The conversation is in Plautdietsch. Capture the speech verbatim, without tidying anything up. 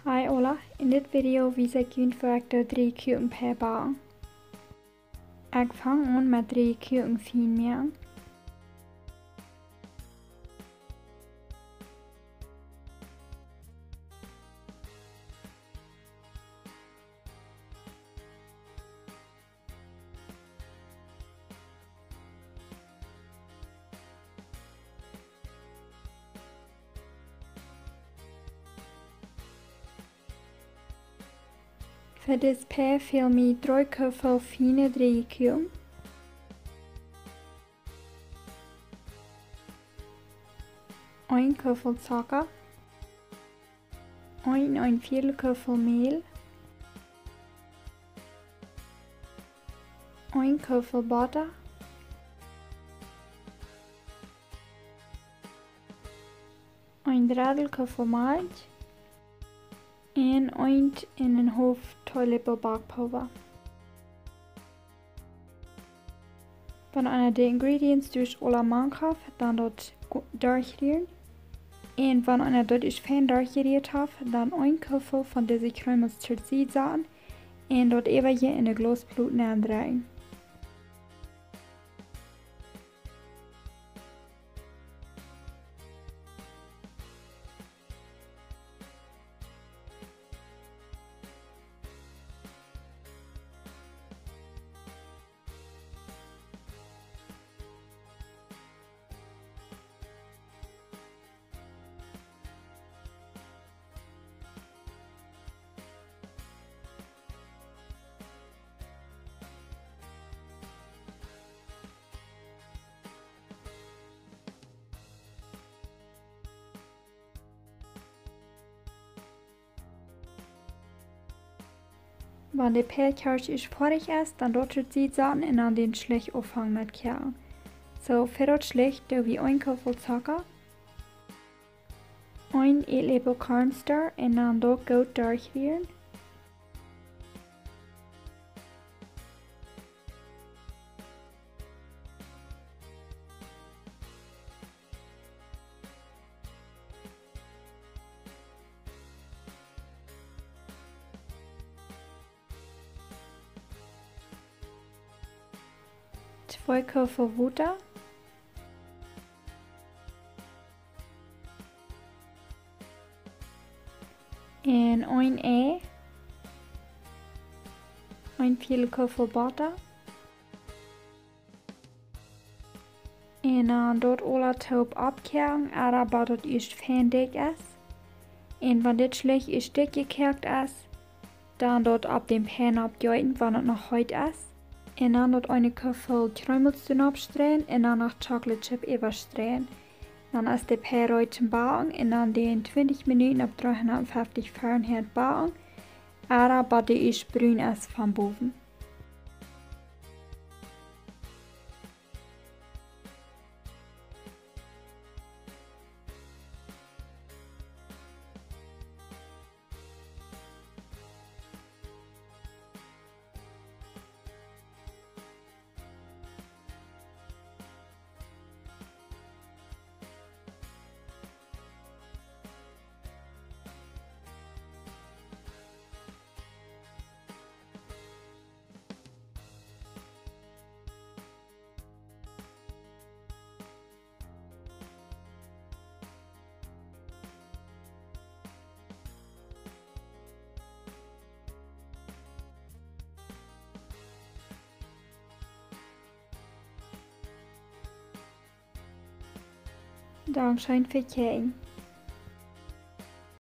Hoi aula, en dit Video wies ekj junt woo ekj de Drieekuaken-Pie bak. Ekj fang aun met Drieekuaken fien moaken. Fa dise Pie fäl mie dree Kuffel fiene Drieekuaken, een Kuffel Zocka, een, een Viedel Kuffel Mäl, een Kuffel Botta, een Dreddel Kuffel Malkj un een un een haulf Teeläpel Backpulwa. Wan eena de ingredients dus aula mank haft, dan daut go-, derchrieren. Un wan eena daut es fein derchjerieet haft, dan een Kuffel von dise Kjreemels to Sied saten un daut äwaje en de Glausplot nendreien. Wan de Pie krakjt es foadich es, dan daut to Sied saten un dan dän Schlicht aunfangen met koaken. Soo, fa daut Schlicht doo wie een Kuffel Zocka, een Ätläpel cornstarch un dan daut goot derchrieren. Twee Kuffel Wota. Un een Ei. Een Viedel Kuffel Botta. Un dan daut aula toop oppkoaken, ooda bat daut ieescht fein dikj es. Un wan dit Schlicht ieescht dikj jekoakt es, dan daut opp dän Pie oppjeeten, wan et noch heet es. Un dan daut eene Kuffel Kjreemels doaropp streien un dan noch Chocolate Chip äwastreien. Dan es de Pie reed toom backen un dan dän twintich Minuten opp dreehundatfeftich Fahrenheit backen, ooda bat dee ieescht brun es von bowen. Dankscheen fa kjikjen.